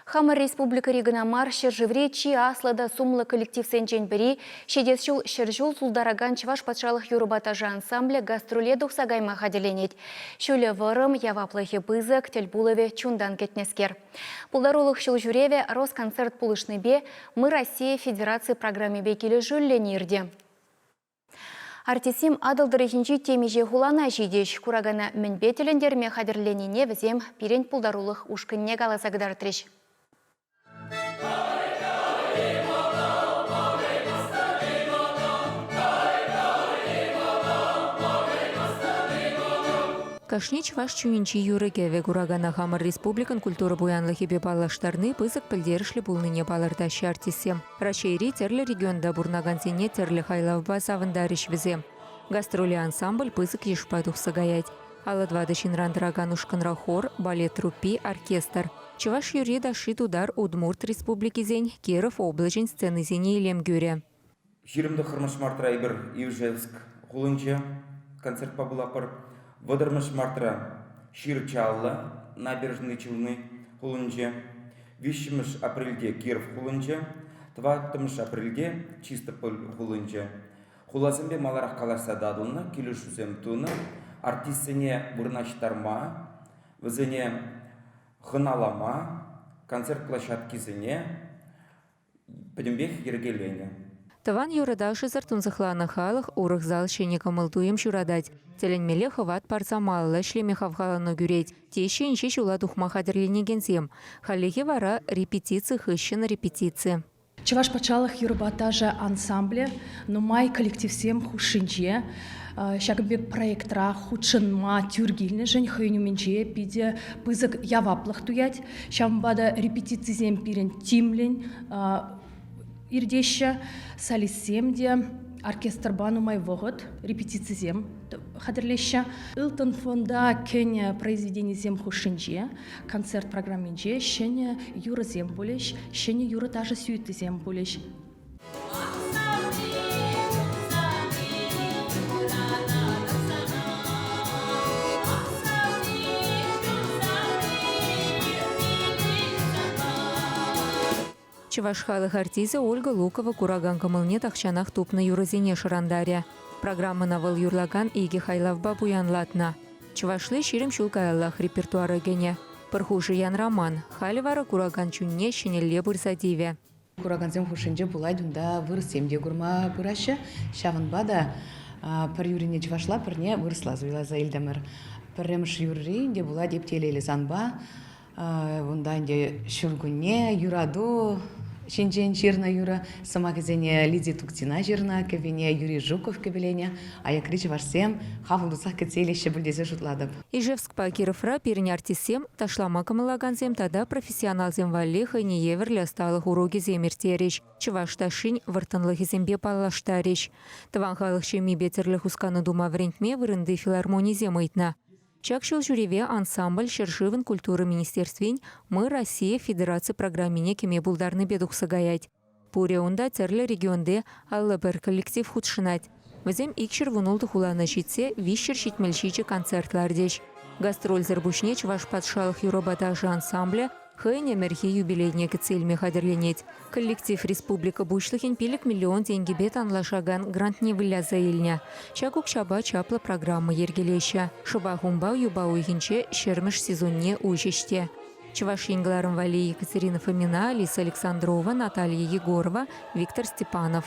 Хамӑр республикӑри кӑна мар, ҫӗршыври чи аслӑ та сумлӑ коллективсенчен пӗри ҫитес ҫул 100 ҫул тултаракан Чӑваш патшалӑх юрӑпа ташӑ ансамблӗ гастроле тухса кайма хатӗрленет. Ҫулӗ вӑрӑм, яваплӑхӗ пысӑк, тӗлпулӑвӗ чунтан кӗтнӗскер. Пултарулӑх ҫулҫӳревӗ Росконцерт пулӑшнипе Мы Россия федераци программипе килӗшӳллӗн иртӗ. Артистсем Атӑл тӑрӑхӗнчи темиҫе хулана ҫитӗҫ. Куракана мӗнпе тӗлӗнтерме хатӗрленнине вӗсем пирӗн пултарулӑх ушкӑнне каласа кӑтартрӗҫ. Кашни чӑваш чунӗнчи юрӑ-кӗвӗ куракана хамӑр республикӑн культура пуянлӑхӗпе паллаштарни пысӑк пӗлтерӗшлӗ пулнине палӑртаҫҫӗ артистсем. Раҫҫейри тӗрлӗ регионта пурӑнакансене тӗрлӗ хайлавпа савӑнтарӗҫ вӗсем. Гастроле ансамбль пысӑк йышпа тухса каять. 54 ҫынран тӑракан ушкӑнра хор, балет труппи, оркестр. Чӑваш юрри-ташши Тутар, Удмурт республикисен, Киров облаҫӗн сценисене илем кӳрӗ. 29 мартра эпир Ижевск хулинче концертпа пулатпӑр. 30 мартра Ҫырчаллӑ, Набережные Челны хулинче. 3 апрельте Киров хулинче, 4 апрельте Чистополь хулинче. Хуласемпе маларах калаҫса татӑлнӑ, килӗшӳсем тунӑ. Артистсене вырнаҫтарма, вӗсене хӑналама, концерт площадкисене пӗтӗмпех йӗркеленӗ. Тӑван юрӑ-ташӑсӑр тунсӑхланӑ халӑх урӑх зал ҫӗнӗ кӑмӑл-туйӑм ҫуратать. Тӗлӗнмелле хӑват парса малалла ӗҫлеме хавхалану кӳрет, теҫҫӗ инҫе ҫула тухма хатӗрленекенсем. Хальлӗхе вара репетици хыҫҫӑн репетици. Чӑваш патшалӑх юрӑпа ташӑ ансамблӗ нумай коллективсем хушшинче ҫакӑн пек проектра хутшӑнма тӳр килнӗшӗн хӑйӗн умӗнче питӗ пысӑк яваплӑх туять. Ҫавӑнпа та репетицисем пирӗн тимлӗн иртеҫҫӗ. Солистсем те оркестрпа нумай вӑхӑт репетицисем хатӗрлеҫҫӗ. Ылтӑн фонда кӗнӗ произведенисем хушшинче концерт программинче ҫӗнӗ юрӑсем пулӗҫ, ҫӗнӗ юрӑ-ташӑ сюитисем пулӗҫ. Чӑваш халӑх артисчӗ Ольга Лукова куракан кӑмӑлне тахҫанах тупнӑ юрӑсене шӑрантарӗ. Программӑна вӑл юрлакан икӗ хайлавпа пуянлатнӑ. Чӑвашли 20 ҫул каяллах репертуара кӗнӗ. Пӗр хушӑ янраман, халӗ вара куракан чунне ҫӗнӗлле пырса тивӗ. Куракансем хушшинче пулать унта вырӑссем те курма пыраҫҫӗ. Ҫавӑнпа та пӗр юррине чӑвашла, пӗрне вырӑсла суйласа илтӗмӗр. Пӗрремӗш юрри ӗнтӗ пулать «Эп телейлӗ санпа». Унта ӗнтӗ ҫуркунне, юрату ҫинчен ҫырнӑ юрӑ. Сӑмахӗсене Лидия Туктина ҫырнӑ, кӗввине Юрий Жуков кӗвӗленӗ. Аякри чӑвашсем хавӑл тусах кӗтсе илеҫҫӗ пуль тесе шутлатӑп. Ижевскпа Кировра пирӗн артистсем, ташлама кӑмӑллакансем тата профессионалсем валли хӑйне евӗрлӗ ӑсталӑх урокӗсем ирттерӗҫ, чӑваш ташшин вӑрттӑнлӑхӗсемпе паллаштарӗҫ. Тӑван халӑх ҫемйипе тӗрлӗ хускану тума вӗрентме вырӑнти филармонисем ыйтнӑ. Ҫак ҫулҫӳреве ансамбль ҫӗршывӑн культура министерствин «Мы Россия» федераци программине кӗме пултарнипе тухса каять. Пурӗ унта тӗрлӗ регионти 51 коллектив хутшӑнать. Вӗсем 216 хулана ҫитсе 377 концерт лартӗҫ. Гастрольсӗр пуҫне Чӑваш патшалӑх юрӑпа ташӑ ансамблӗ хӑйӗн ӗмӗрхи юбилейне кӗтсе илме хатӗрленет. Коллектив республика Пуҫлӑхӗн 5 миллион тенкӗпе танлашакан грантне выляса илнӗ. Ҫак укҫапа чаплӑ программа йӗркелеҫҫӗ. Шӑпах унпа юпа уйӑхӗнче ҫӗрмӗш сезонне уҫӗҫ те. Чӑваш Ен кӑларӑм валли Екатерина Фомина, Алиса Александрова, Наталья Егорова, Виктор Степанов.